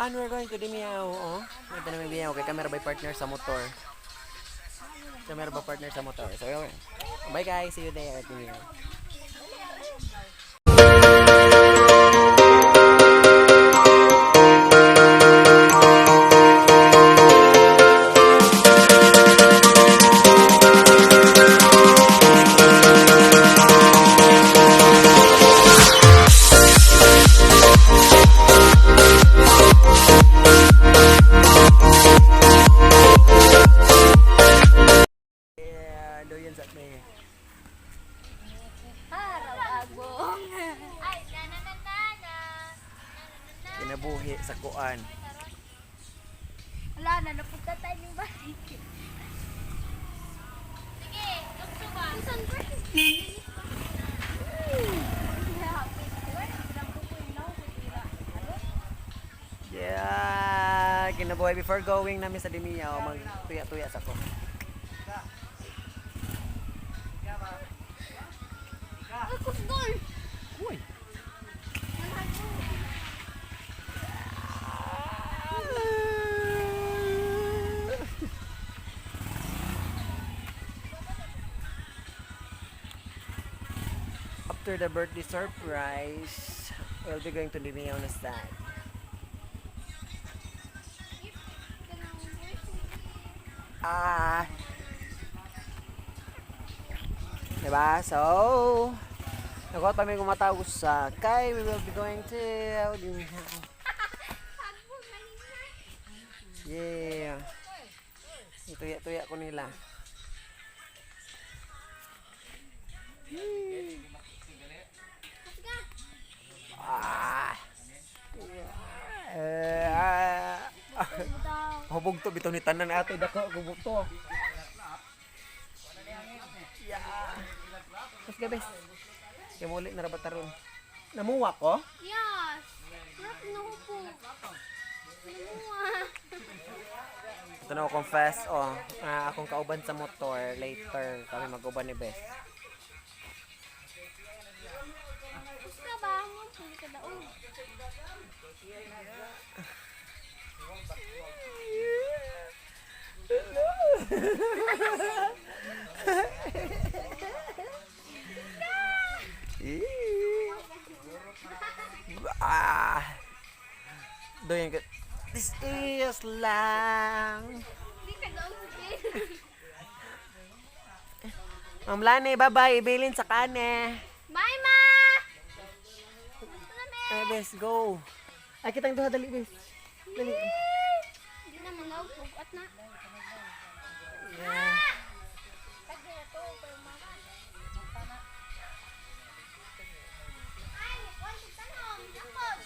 And we're going to Dimiao, oh. Ito na may Dimiao kay camera by partner sa motor. Camera by partner sa motor. So, yun. Bye guys, see you there at Dimiao. Yeah, doyan sa me. Araw agong. Ay, na na na na na. Kinabuhi sa kuan. Wala na, napunta tayo ng balik. Sige, tukso ba? Yeah, kinabuhi before going namin sa Dimiao, magtuya-tuya sa ko. Ay, kusgol! Uy. After the birthday surprise, we'll be going to Dimiao na side. Ah. Diba? So, nakuha kami kumatawag sa kay we will be going to Dimiao. Yeah. Ituya-tuya ko nila. Ah. Eh, ah. Hubog to bitaw ni tanan ate dako hubog to. Yeah. Mas gabes. Kaya muli na rabat taron. Namuwa ko? Yes! Sarap na hupo. Namuha. Ito na ako confess, oh, ah, akong kauban sa motor later kami mag-uban ni Bes. Gusto ba? Mo, pili ka daog. Ah. Doon ka. This is lang. Hindi ka daog si Ma'am Lani, bye-bye. Ibilin sa kane. Bye, ma! Ay, Bes, go. Ay, kitang duha. Dali, Bes. Dali. Hindi naman daog. Bugat na. Yeah. Ay, may tanong. Dakog.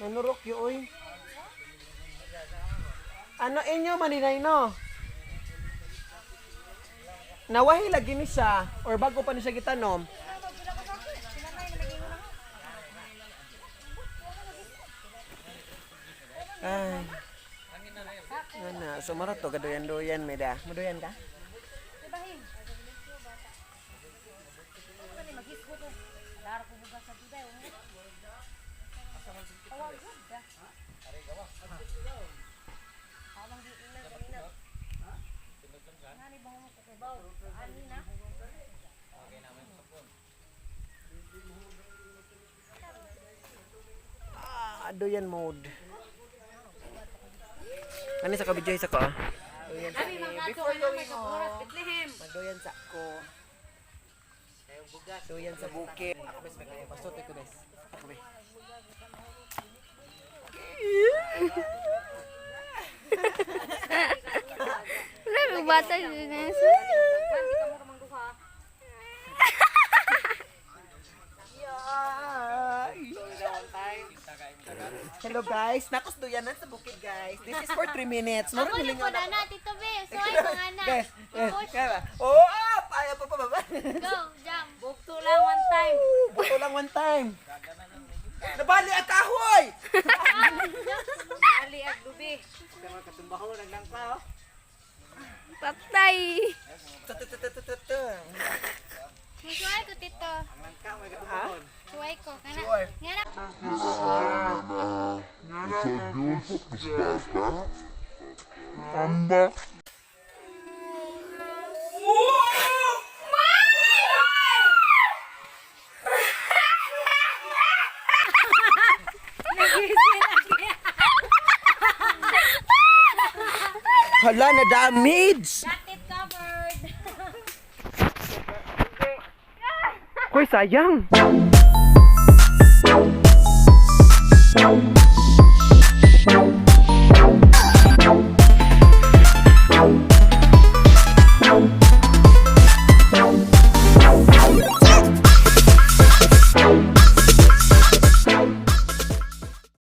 Nanurok yun, oy. Ano inyo, maninay, no? Nawahi lagi ni siya, or bago pa ni siya gitanom. Ay. Ana, sumaro to, gaduyan-duyan, meda. Maduyan ka? Ah, duyan mode. Ano sa kabidyoy sa ko? Ah? Duyan sa before going home. Magduyan sa ko. Duyan sa bukid. Ako bes, may kaya. Pasuti ko bes. Ako bes. Wala, may bata yun. Hello guys, nakos duyanan sa bukid guys. This is for 3 minutes. Mura Ako na nilingaw po na. na, Tito B. So, ay, mga anak. Guys, guys, Push. kaya ba? Oh, up! Ayaw pa pa ba? Go, jump. Bugto lang one time. Buto lang one time. Nabali ang kahoy! Ali ag lubi. Katumbaho, naglangka oh. Patay. Suway ko, tito. Suway ko. Kana. Nga na. Amba. Hala, na damage! Got it covered. Koy, sayang!